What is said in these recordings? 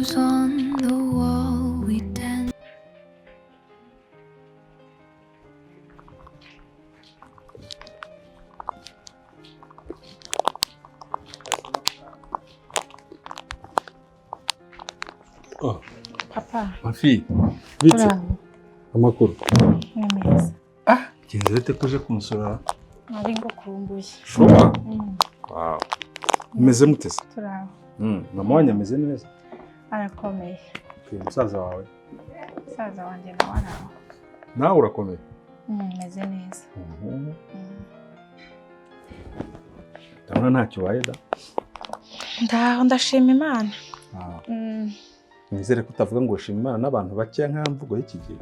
Names on the wall, we dance. Oh, Papa, mafi, bite? Uraho? Amakuru. Ni meza. Ah, genze bite kuje kunsura? Nari ngukumbuye. Sure. Mm. Wow. Umeze mute se? Turaho. Mama wanyu ameze neza? Arakomeye. Okay, musaza wawe. Musaza wanjye nawe araho. Nawe urakomeye? Meze neza. Ndabona ntacyo ubaye da. Ndaho ndashima Imana. Ah. Nizere ko utavuga ngo ushima Imana n'abantu bake nka mvugo y'iki gihe.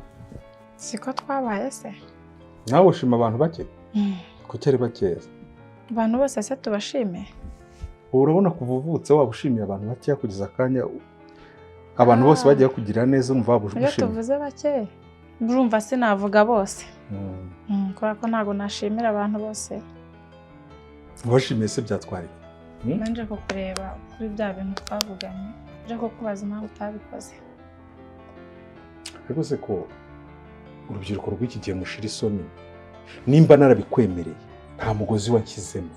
Siko twabaye se? Nawe ushima abantu bake? Kuki ari bakeya? Abantu bose se tubashime? Urabona kuva uvutse waba ushimiye abantu bakeya kugeza akanya abantu bose bagiye kugira neza umva waba Iyo ushimye. tuvuze bake, urumva sinavuga bose. Kubera ko ntabwo nashimira abantu bose. Ubashimiye se byatwara iki? Nanje kukureba kuri bya bintu twavuganye, nje kukubaza impamvu utabikoze. Ariko se ko urubyiruko rw'iki gihe mushira isoni, nimba narabikwemereye nta mugozi wanshyizemo,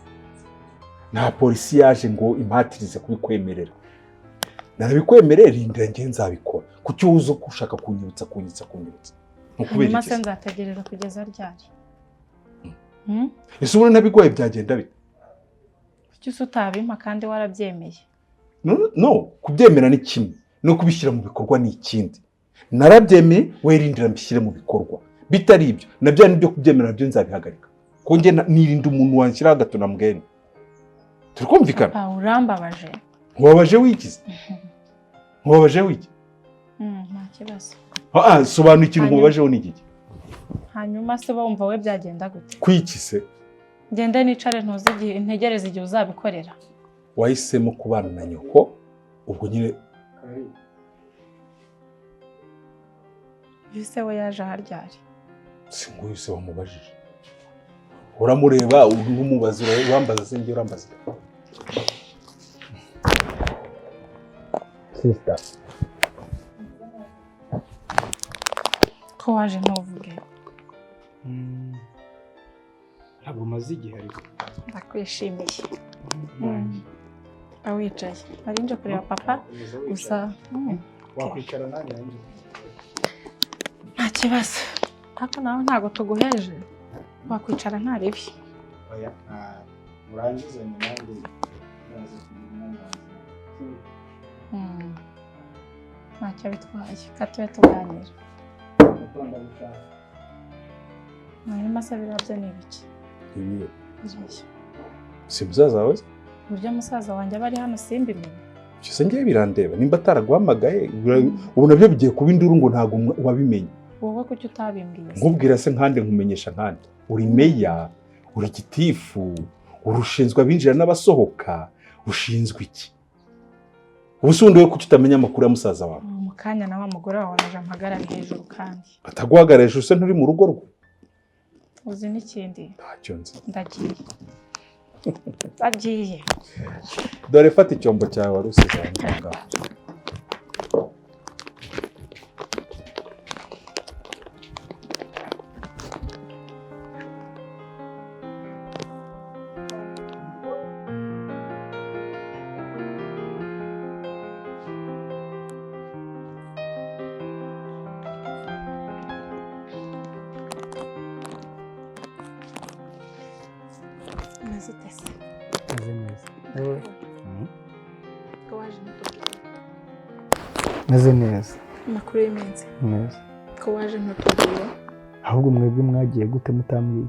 nta polisi yaje ngo impatirize kubikwemerera, narabikwemereye rindira njye nzabikora. Kuki uza ushaka kunyibutsa kunyibutsa kunyibutsa? Ni ukubera Hanyuma iki se se? nzategereza kugeza ryari? Ese ubona nabigwaye byagenda bite? Kuki se utabimpa kandi warabyemeye? No, no, kubyemera ni kimwe no kubishyira mu bikorwa ni ikindi. Narabyemeye, we rindira mbishyire mu bikorwa. Bitari ibyo nabyo nibyo kubyemera nabyo nzabihagarika. Ko njye nirinda umuntu wanshyiraho agato na mbwene. Turi kumvikana? Papa, urambabaje. Nkubabaje wikize? Nkubabaje wiki? Nta kibazo. Ah, sobanura ikintu nkubabajeho ni iki? Hanyuma se wumva we byagenda gute? Kwiki se? Ngende nicare ntuzi igihe ntegereze igihe uzabikorera. Wahisemo kubana na nyoko ubwo nyine. Ese we yaje aharyari? Si nguyu se wamubajije. Uramureba ntumubaze, urambaza se njye urambaza. Sister. Ko waje ntuvuge? Ntabwo maze igihe ariko. Ndakwishimiye. Wicaye. Nari nje kureba papa gusa. Wakwicara nanjye nanjye. Nta kibazo. Ariko nawe ntabwo tuguheje. Wakwicara nta ribi. Oya, urangizanye nanjye ndaza kugira umwanya wanjye. Ntacyo bitwaye. Ka tube tuganira. Hanyuma se biriya byo ni ibiki? Ibihe. Si musaza wawe se? Uburyo musaza wanjye aba ari hano simbimenye. Icyo se ngewe birandeba. Nimba ataraguhamagaye, ubu nabyo bigiye kuba induru ngo ntabwo wabimenye. Wowe kuki utabimbwiye? Nkubwira se nkande nkumenyesha nkande. Uri meya, uri gitifu, urushinzwe abinjira n'abasohoka, ushinzwe iki? Ubu se ubundi wowe kuki utamenya amakuru ya musaza wawe? Mu kanya na wa mugore wawe araje ampagarare hejuru kandi. Ataguhagarara hejuru se nturi mu rugo rwe? Uzi n'ikindi? Ntacyo nzi. Ndagiye. Ndagiye. Dore fata icyombo cyawe wari usize aho ngaho. Umeze ute se? Meze neza. Ko waje ntutubwire. Meze neza. Amakuru y'iminsi. Neza. Ko waje ntutubwire. Ahubwo mwebwe mwagiye gute mutambwiye?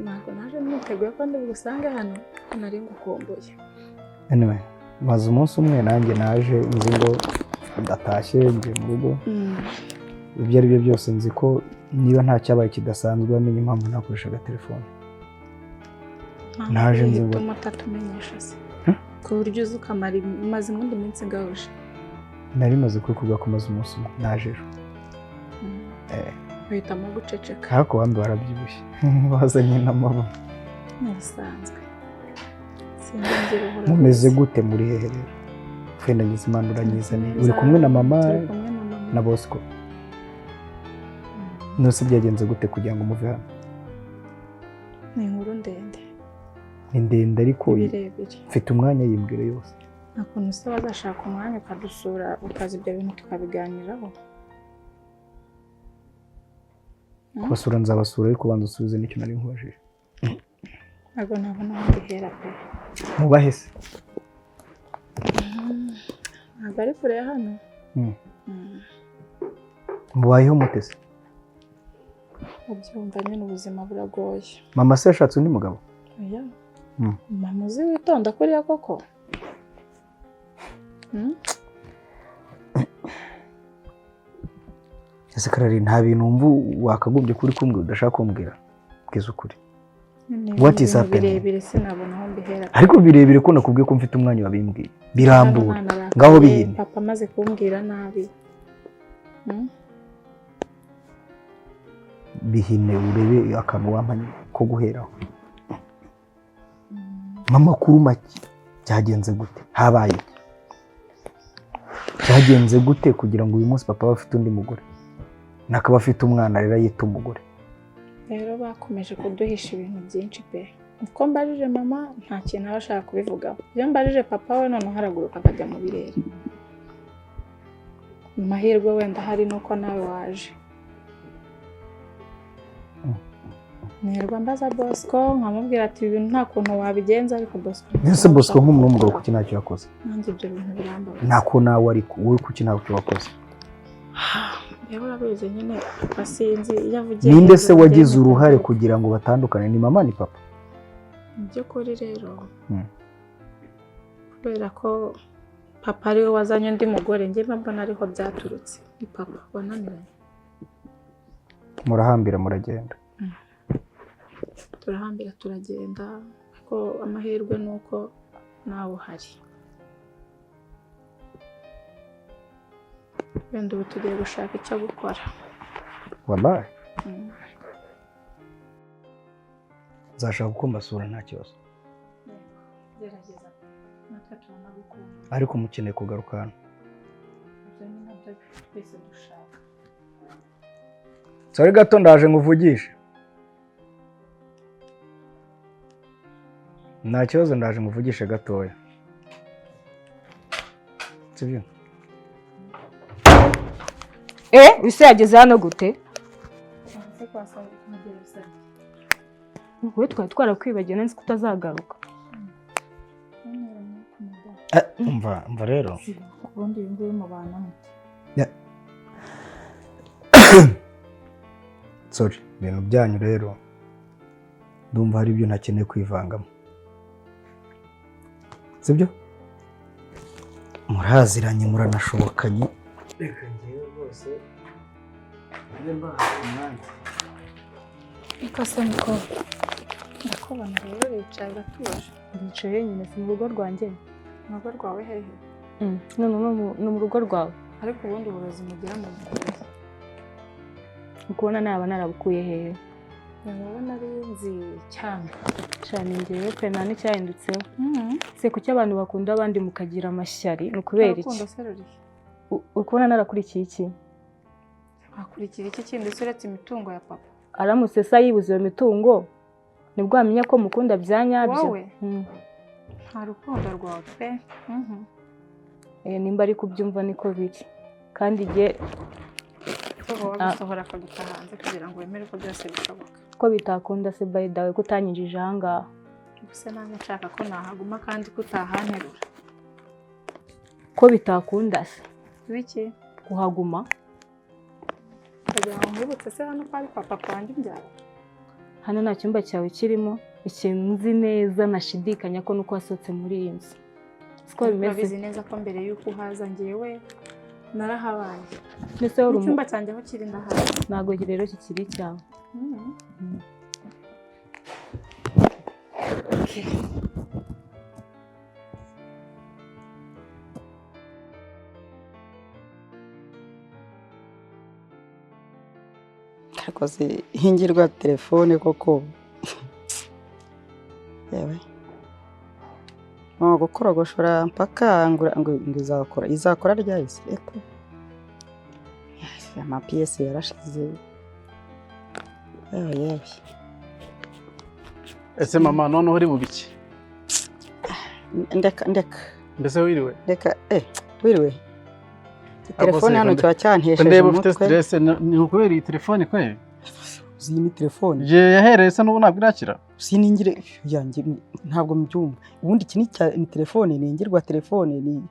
Ntabwo naje niteguye ko ndi bugusange hano, ko nari ngukumbuye. Anyway, maze umunsi umwe nanjye naje nzi ngo ndatashye ngiye mu rugo. Ibyo ari byo byose nzi ko niba nta cyabaye kidasanzwe wamenye impamvu nakoreshaga telefone. Naje nzi ngo bituma utatumenyesha se. Ku buryo uzi ukamara umaze indi minsi gahuje. Nari maze kubikubwira ko maze umunsi umwe naje ejo. Uhitamo guceceka. Ariko bambi barabyibushye bazanye n'amabuno. Ntibisanzwe. Sinzi ngira ubura. Mumeze gute muri hehe rero? Wenda ngize Imana uranyizaniye. Uri kumwe na mama Turi kumwe na mama. na Bosco. Nose byagenze gute kugira ngo muve hano? Ni inkuru ndende. Ni ndende ariko Birebire. mfite umwanya, yimbwire yose. Nta kuntu se wazashaka umwanya ukadusura, ukaza ibyo bintu tukabiganiraho? Kubasura nzabasura, ariko banza usubize n'icyo nari nkubajije. Ntabwo nabona aho mbihera pe. Mubahe se? Ntabwo ari kure ya hano. Mubayeho mute se? Ubyumva nyine, ubuzima buragoye. Mama se yashatse undi mugabo? Oya. Mm. Mama uzi witonda kuriya koko? Mm? Ese Karari, nta bintu wumva wakagombye kuri kumbwira udashaka kumbwira? Bwiza ukuri. Ni What is ibintu happening? birebire, sinabona aho mbihera. Ariko birebire ko nakubwiye ko mfite umwanya wabimbwiye. Birambura. Hano narakaye, Ngaho bihine. Papa amaze kumbwira nabi. Bihine urebe akantu wampa ko guheraho. Amakuru make, byagenze gute? Habaye iki? Byagenze gute kugira ngo uyu munsi papa abe afite undi mugore, nakaba afite umwana rero yita umugore? Rero bakomeje kuduhisha ibintu byinshi pe. Uko mbajije mama nta kintu aba ashaka kubivugaho. Iyo mbajije papa we noneho haraguruka akajya mu birere. Amahirwe wenda hari nuko nawe waje. Nirwa mbaza Bosco nkamubwira ati ibi bintu nta kuntu wabigenza, ariko Bosco Mbese Bosco nk'umuntu w'umugabo kuki ntacyo yakoze? Nanjye ibyo bintu birambabaza. Ntako nawe, ariko wowe kuki ntacyo wakoze? Yewe urabizi nyine papa sinzi iyo avugiye Ninde se hejuru wagize njyewe uruhare mpita kugira ngo batandukane? Ni mama, ni papa? Mu by'ukuri rero, kubera ko papa ariwe wazanye undi mugore, njye mba mbona ariho byaturutse. Ni papa wananiranye. Murahambira muragenda. Turahambira turagenda, ariko amahirwe ni uko nawe uhari. Wenda ubu tugiye gushaka icyo gukora. Wallahi Mm. nzashaka uko mbasura, nta kibazo. Gerageza natwe turanagukunda. Ariko mukeneye kugaruka hano. Ibyo ni nabyo twese dushaka. Sorry gato, ndaje nkuvugishe. Nta kibazo, ndaje nkuvugishe gatoya. Sibyo? Eh, ese yageze hano gute? Ese kwasaba kumugera bisabye. Wowe twari twarakwibagiwe, nzi ko utazagaruka. Umva, umva rero. Ubundi uyu nguyu mubana mute? Sorry, ibintu byanyu rero ndumva hari ibyo ntakeneye kwivangamo. Sibyo? Muraziranye, muranashobokanye. Reka ngewe rwose mbe mbahaye umwanya. Niko se niko. Ndakubona rero wicaye uratuje. Ndicaye nyine, si mu rugo rwanjye. Mu rugo rwawe hehe? None ni mu rugo rwawe. Ariko ubundi uburozi mugira mu mukuru. Ukubona naba narabukuye hehe? Wowe nari nzi cyane. Cyane ngewe pe, nta n'icyahindutseho. Se kuki abantu bakunda abandi mukagira amashyari? Ni ukubera iki? Urukundo se rurihe? Uri kubona narakurikiye iki? Wakurikira iki kindi se uretse imitungo ya papa? Aramutse se ayibuze iyo mitungo, nibwo wamenya ko mukunda bya nyabyo. Wowe? Nta rukundo rwawe pe. Nimba ari kubyumva niko biri. Kandi igihe Wowe wagusohora akaguta hanze kugira ngo wemere ko byose bishoboka. Ko bitakunda se by the way, ko utanyinjije aha ngaha. Gusa nanjye nshaka ko nahaguma kandi ko utahanterura. Ko bitakunda se? Biki? Kuhaguma. Kugira ngo nkwibutse se hano ko ari papa kwanjye umbyara. Hano nta cyumba cyawe kirimo, ikintu nzi neza nashidikanya ko nuko wasohotse muri iyi nzu. Siko bimeze. Urabizi neza ko mbere y'uko uhaza njyewe narahabaye. Mbese wari Icyumba cyanjye aho kiri ndahazi. Ntabwo rero kikiri icyawe. Okay. Ariko se hingirwa telefone koko? Yewe. gukorogoshora mpaka ngo izakora izakora ryahise eko amapiyesi yarashize. Yewe yewe. Ese mama, noneho uri mu biki? Ndeka ndeka. Mbese wiriwe? Reka, wiriwe. Telefone hano kiba cyantesheje Ndeba ufite umutwe. stress, ni ukubera iyi telefone kweli? Uzi iyi ni telefone. Ye yahereye se n'ubu ntabwo irakira. Siningire yanjye ntabwo mbyumva. Ubundi iki ni telefone, ni ingirwa telefone, ni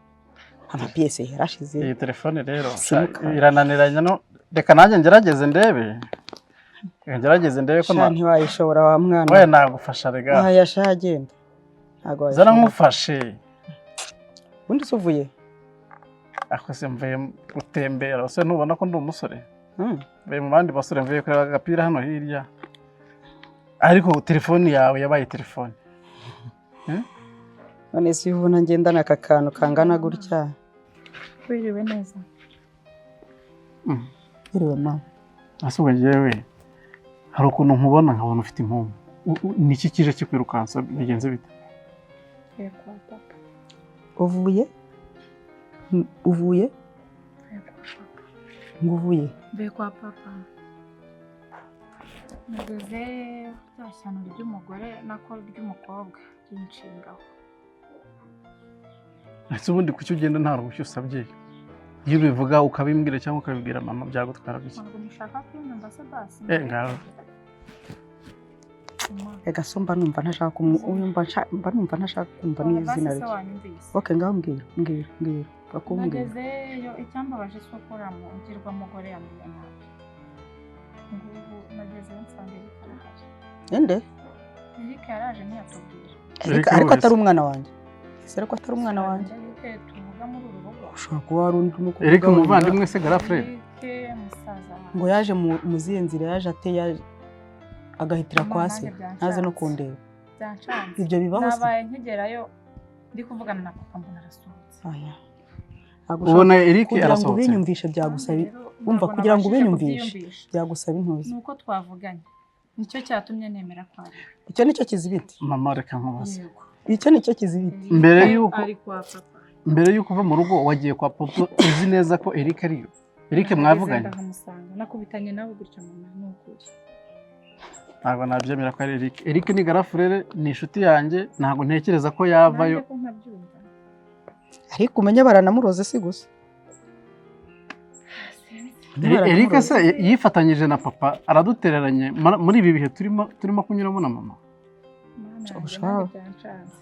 amapiyese yarashize. Iyi telefone rero Simukadi. irananiranye no reka nanjye ngerageze ndebe. Reka ngerageze ndebe ko Sha ntiwayishobora wa mwana. we nagufasha rega. Aya sha agenda. Ntabwo Zana wayishobora. nkufashe. Ubundi se uvuye? Ako se mvuye gutembera, ese ntubona ko ndi umusore? Mvuye mu bandi basore, mvuye kureba agapira hano hirya. Ariko telefone yawe yabaye telefone. None se iyo ubona ngendana aka kantu kangana gutya. Wiriwe neza. Wiriwe mama. Ese ubwo njyewe hari ukuntu nkubona nkabona ufite impumu. Ni iki kije kikwirukansa, bigenze bite? Mvuye kwa papa. Uvuye? Uvuye? Mvuye kwa papa. Ngo uvuye? Mvuye kwa papa. Nageze rya shyano ry'umugore nako ry'umukobwa ry'inshingaho. Ese ubundi kuki ugenda nta ruhushya usabye? Iyo ubivuga ukabimbwira cyangwa ukabibwira mama byagutwara biki? Ntabwo mushaka kunyumva se basi? Ngaho. Rega so mba numva ntashaka mba numva ntashaka kumva n'izina Basi se rye. wanyumvise. Okay, ngaho mbwira mbwira mbwira. Bakumbwira. Nagezeyo icyambabaje si uko uriya mugirwamugore yambwiye nabi. Ngubu nagezeyo nsanga Eric arahari. Ende? Eric yaraje ntiyatubwira. Eric ariko atari umwana wanjye. Ese ariko atari umwana wanjye. Eric tuvuga muri uru rugo. Ushobora kuba hari undi urimo kuvuga Eric wenda. umuvandimwe se Garafure? Eric musaza wanjye. Ngo yaje mu zihe nzira, yaje ate, yaje agahitira kwa se ntaze no kundeba. Byanshanze. Ibyo bibaho se? Nabaye nkigerayo ndi kuvugana na papa mbona arasohotse. Oya. Ubona Eric Kugira ngo arasohotse. ubinyumvishe byagusaba Rero umva ntabwo kugira ngo nabashije ubinyumvishe kubyiyumvisha. byagusaba intuzi. Ni uko twavuganye. Nicyo cyatumye nemera kwa we. Icyo nicyo kizibiti. Mama reka nkubaze. Yego. Icyo nicyo kizibiti. Mbere Eric yuko ari kwa papa. mbere yuko uva mu rugo wagiye kwa papa uzi neza ko Eric ariyo. Eric mwavuganye? Ndahamusanga nakubitanye nawe gutya mama ni ukuri. Ntabwo nabyemera ko ari Eric. Eric ni Garafurere, ni inshuti yanjye, ntabwo ntekereza ko yavayo. Nanjye ko nkabyumva. Ariko umenye baranamuroze si gusa. Eric se yifatanyije na papa aradutereranye muri ibi bihe turimo kunyuramo na mama. Mana yanjye Ushobora- nanjye byanshanze.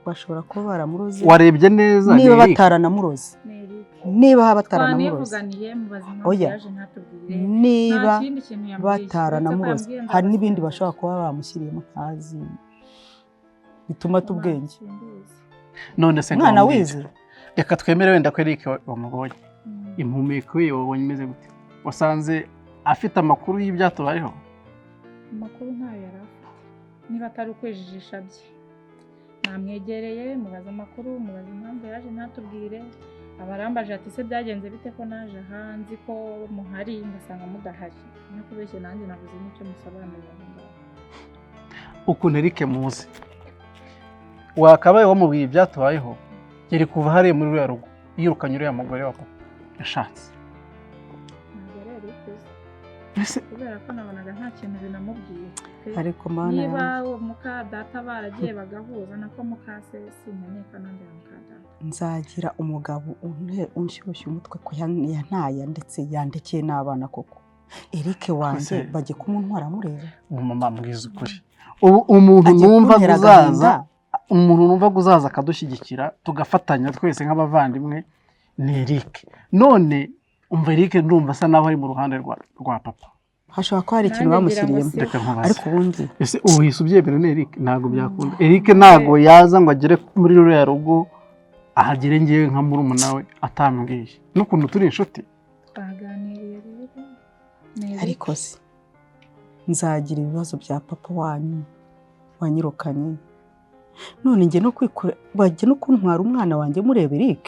Bashobora kuba baramuroze. Warebye neza ni Niba Eric. bataranamuroze. Ni Eric. Niba bataranamuroze. Twanivuganiye mubaza impamvu Oya. yaje ntatubwire. Niba Nta kindi kintu yambwiye. bataranamuroze Uretse ko yambwiye hari n'ibindi ndabaza. bashobora kuba bamushyiriyemo ntazi bituma tubwenge. Simbizi. None se Umwana ngaho mbwira. wize. Reka twemere wenda ko Eric wamubonye. Impumeko ye wabonye imeze gute? Wasanze afite amakuru y'ibyatubayeho? Amakuru ntayo yari afite. Niba atari ukwijijisha bye. Namwegereye mubaza amakuru, mubaza impamvu yaje ntatubwire. Abarambaje ati se byagenze bite ko naje aha nzi ko muhari ngasanga mudahari. Nakubeshye nanjye nabuze n'icyo musobanurira aho ngaho. Ukuntu Eric muzi. Wakabaye wamubwiye ibyatubayeho, yari kuva hariya muri ruriya rugo yirukanye uriya mugore wa papa yashatse. Ntabwo ari Eric uzi. Ese Kubera ko nabonaga nta kintu binamubwiye. Pe. Ariko mana Niba yanjye. uwo muka data baragiye bagahuza nako muka se sinkeneye ko anambera muka data. Nzagira umugabo unshyushya umutwe ko yantaye ndetse yandekeye n'abana koko. Eric wanjye Ese- bajye kumuntwara mureba. mama mbwiza ukuri. Ubu umuntu Agiye numva kuntera uzaza agahinda. umuntu numva uzaza akadushyigikira tugafatanya twese nk'abavandimwe ni Eric. None umva Eric ndumva asa naho ari mu ruhande rwa papa. Hashobora kuba hari ikintu Nanjye ngira ngo bamushyiriyemo. si. Reka nkubaze. Ariko ubundi Ese uhise ubyemera ni Eric? Ntabwo byakunda. Eric ntabwo yaza ngo agere muri ruriya rugo ahagere ngewe nka murumuna we atambwiye. N'ukuntu turi inshuti. Twaganiriye rero. Ni Eric. ariko se nzagira ibibazo bya papa wanyu wanyirukanye. None njye no kwikura bajye no kuntwara umwana wanjye mureba Eric.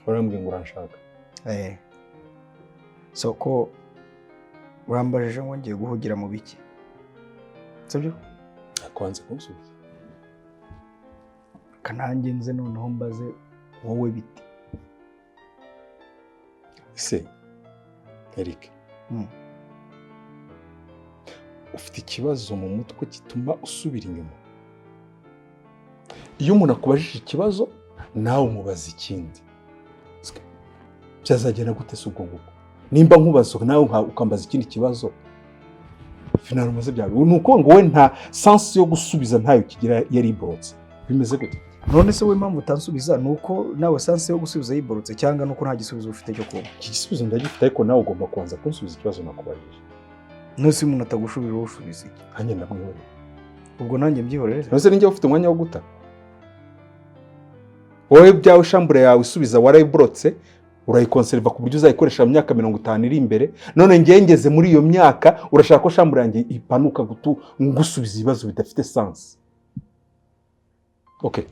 Urambwiye ngo uranshaka. So ko urambajije ngo ngiye guhugira mu biki, sibyo? Akwanze kunsubiza. Kanange nze noneho mbaze wowe bite. Ese Eric, ufite ikibazo mu mutwe gituma usubira inyuma? Iyo umuntu akubajije ikibazo nawe umubaza ikindi, byazagenda gute se ubwo ngubwo? Nimba nkubaza nawe ukambaza ikindi kibazo, finally umaze byawe ni uko ngo wowe nta sens yo gusubiza, ntayo kigira, yariborotse. Bimeze gute? None se wowe impamvu utansubiza ni uko nawe sens yo gusubiza yiborotse, cyangwa ni uko nta gisubizo ufite cyo kuba? Iki gisubizo ndagifite, ariko nawe ugomba kubanza kunsubiza ikibazo nakubajije. None se umuntu atagushubije, wowe usubiza iki? Nanjye ndamwihorera. Ubwo nanjye mbyihorere? None se ninjye ufite umwanya wo guta? Wowe byawe, chambre yawe isubiza warayiborotse, urayikonseriva ku buryo uzayikoresha mu myaka 50 iri imbere. None ngewe ngeze muri iyo myaka, urashaka ko chambre yanjye ipanuka gutu ngusubiza ibibazo bidafite sens? Okay,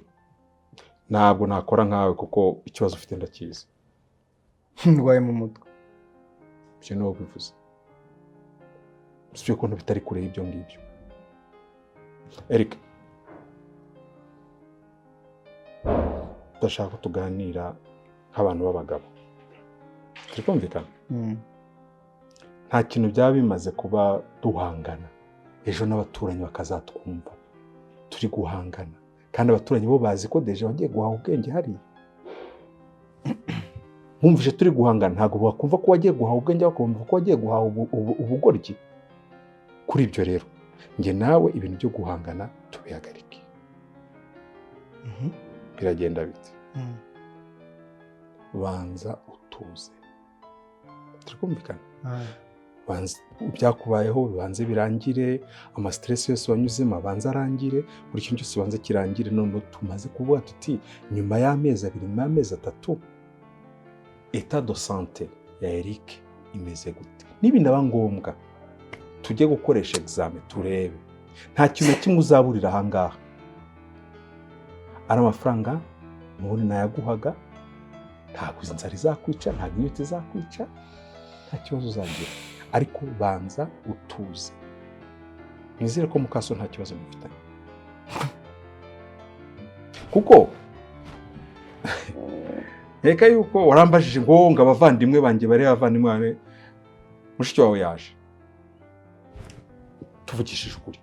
ntabwo nakora nkawe kuko ikibazo ufite ndakizi. Ndwaye mu mutwe? Ibyo ni wowe bivuze, si ukuntu bitari kure y'ibyo ngibyo. Eric, ndashaka ko tuganira nk'abantu b'abagabo, turi kumvikana? Nta kintu byaba bimaze kuba duhangana, ejo n'abaturanyi bakazatwumva turi guhangana, kandi abaturanyi bo bazi ko déjà wagiye guhaha ubwenge hariya. Bumvise turi guhangana, ntabwo bakumva ko wagiye guhaha ubwenge, bakumva ko wagiye guhaha ubugoryi. Kuri ibyo rero, njye nawe ibintu byo guhangana tubihagarike. Biragenda bite? Banza utuze, turi kumvikana? Banza ibyakubayeho bibanze birangire, ama stress yose wanyuzemo abanze arangire, buri kintu cyose banze kirangire. Noneho tumaze kuvuga tuti nyuma y'amezi 2, nyuma y'amezi 3, état de santé ya Eric imeze gute? Nibinaba ngombwa tujye gukoresha examen turebe. Nta kintu na kimwe uzaburira ahangaha, ari amafaranga n'ubundi nayaguhaga. Ntabwo inzara izakwica, ntabwo inyota izakwica, nta kibazo uzagira, ariko banza utuze. Nizere ko mukaso nta kibazo mufitanye, kuko reka yuko warambajije ngo abavandimwe banjye bari, abavandimwe bawe, mushiki wawe yaje. Tuvugishije ukuri,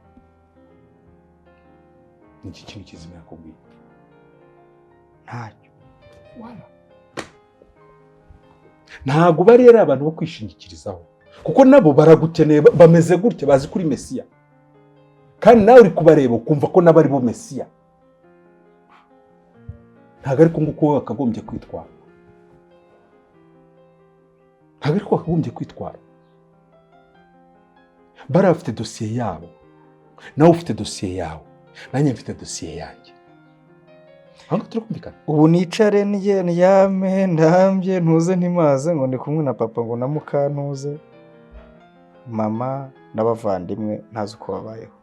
ni iki kintu kizima yakubwiye? Ntacyo. Ntabwo bari ari abantu bo kwishingikirizaho, kuko nabo baragukeneye. Bameze gutya, bazi kuri mesiya, kandi nawe uri kubareba ukumva ko nabo ari bo mesiya. Ntabwo ariko nguko wowe wakagombye kwitwara, ntabwo ariko wakagombye kwitwara. Bari bafite dosiye yabo, nawe ufite dosiye yawe, nanjye mfite dosiye yanjye. Aho ngaho turi kumvikana? Ubu nicare ndye, ndyame, ndambye, ntuze, ntimaze ngo ndi kumwe na papa, ngo na mukantuze, mama n'abavandimwe ntazi uko babayeho.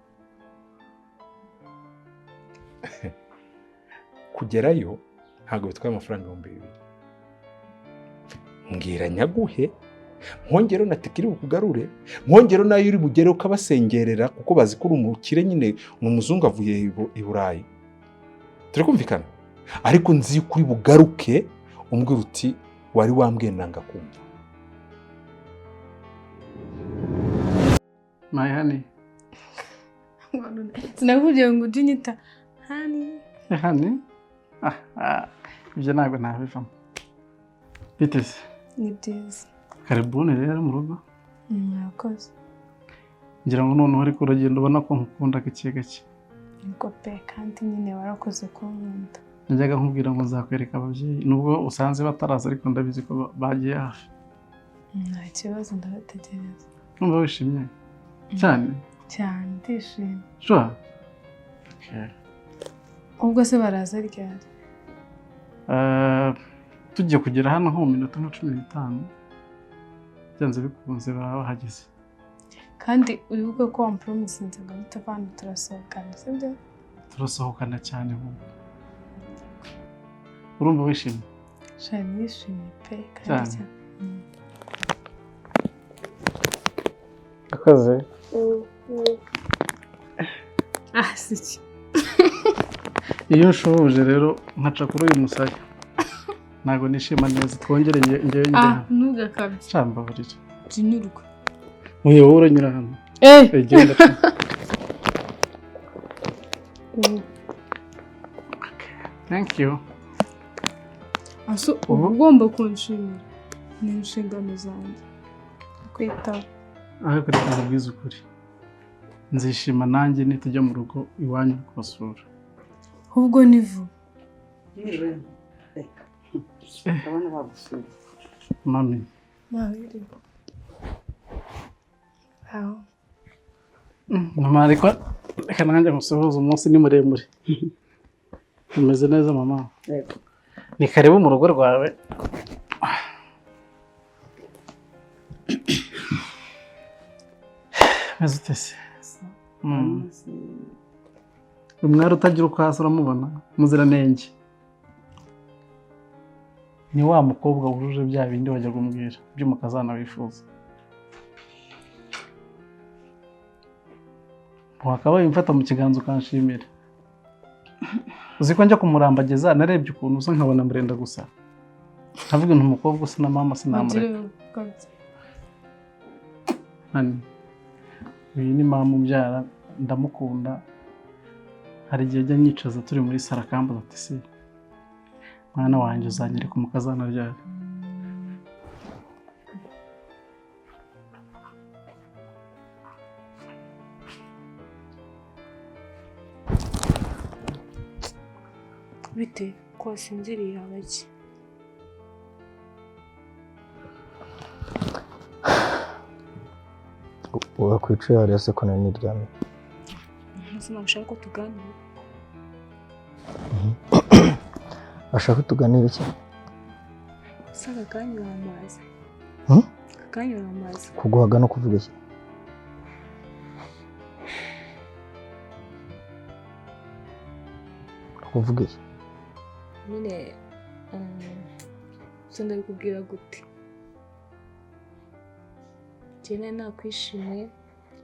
Kugerayo ntabwo bitwaye amafaranga 2000. Mbwira nyaguhe, nkongero na tike iri bukugarure, nkongero nayo uri bugere ukabasengerera, kuko bazi ko uri umukire nyine, ni umuzungu avuye i Burayi. Turi kumvikana? Ariko nzi yuko uri bugaruke umbwira uti wari wambwiye nanga kumva. My honey. Sinakubwiye ngo ujye unyita honey? Honey? Ah, ibyo ntabwo nabivamo. Biteze? Ni byiza. Karibuni rero mu rugo. Murakoze. Ngira ngo noneho ariko uragenda ubona ko nkukunda gake gake. Niko pe, kandi nyine warakoze kunkunda. Najyaga nkubwira ngo nzakwereka ababyeyi, nubwo usanze bataraza, ariko ndabizi ko bagiye hafi. Nta kibazo, ndabategereza. Numva wishimye cyane? Cyane, ndishimye. Sure. Okay. Ubwo se baraza ryari? Tugiye kugera hano nko mu minota nka 15, byanze bikunze baba bahageze. Kandi wibuke ko wampromisinze ngo nituva hano turasohokana, sibyo? Turasohokana cyane ubu. Urumva wishimye? Sha, nishimye pe, kandi Cyane. cyane. Akoze. Ah, siki. Iyo nshuhuje rero nkaca kuri uyu musaya. Ntago nishima neza, twongere ngewe njye. Ah, ntugakabye. Cambaburira. Jinyurwa. Muye wowe uranyura hano. Eh. Genda. Thank you. Aso uba ugomba kunshimira. Ni inshingano zanjye. Kwitaho. Ariko reka nkubwize ukuri. Nzishima nanjye nitujya mu rugo iwanyu kubasura. Ahubwo ni vuba. Ndabona bagusuye. Mami. Aho. Mama ariko reka nanjye musuhuze, umunsi ni muremure. Umeze neza mama? Yego. Ni karibu mu rugo rwawe. Meze ute se? Umwari utagira uko hasi uramubona, muziranenge. Ni wa mukobwa wujuje bya bindi wajya kumbwira by'umukazana wifuza. Wakabaye umfata mu kiganza ukanshimira. Uzi ko njya kumurambagiza narebye ukuntu usa nkabona murenda gusa. Nkavuga nti umukobwa usa na mama sinamureka. Nani? Uyu ni mama umbyara, ndamukunda. Hari igihe ajya anyicaza turi muri sara akambaza ati se mwana wanjye uzanyereka umukazana ryari? Bite ko wasinziriye abaki? Wakwicaye hariya se ko nari niryamye? Ntabwo ko tuganira. Ashaka tuganira iki? Ese aka kanya uramazi? Aka kanya uramazi? Kuguhaga no kuvuga iki? Kuvuga iki? Nyine so ndabikubwira gute? Njye nari nakwishimiye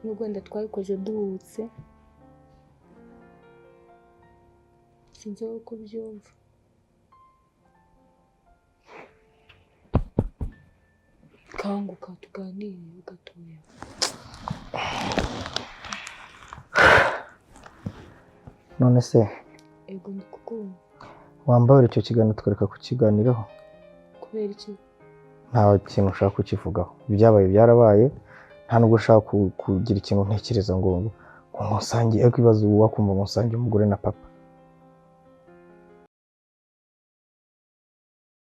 nubwo wenda twabikoze duhubutse, sinzi uko ubyumva. Kanguka tuganire gatoya. None se ego ndikukumva. Wambaye icyo kiganiro tukareka kukiganiraho? Kubera iki? Nta kintu ushaka kukivugaho. Ibyabaye byarabaye, nta nubwo ushaka kugira ikintu ntekereza ngo ngo nsange, ariko ibibazo wakumva ngo nsange umugore na papa.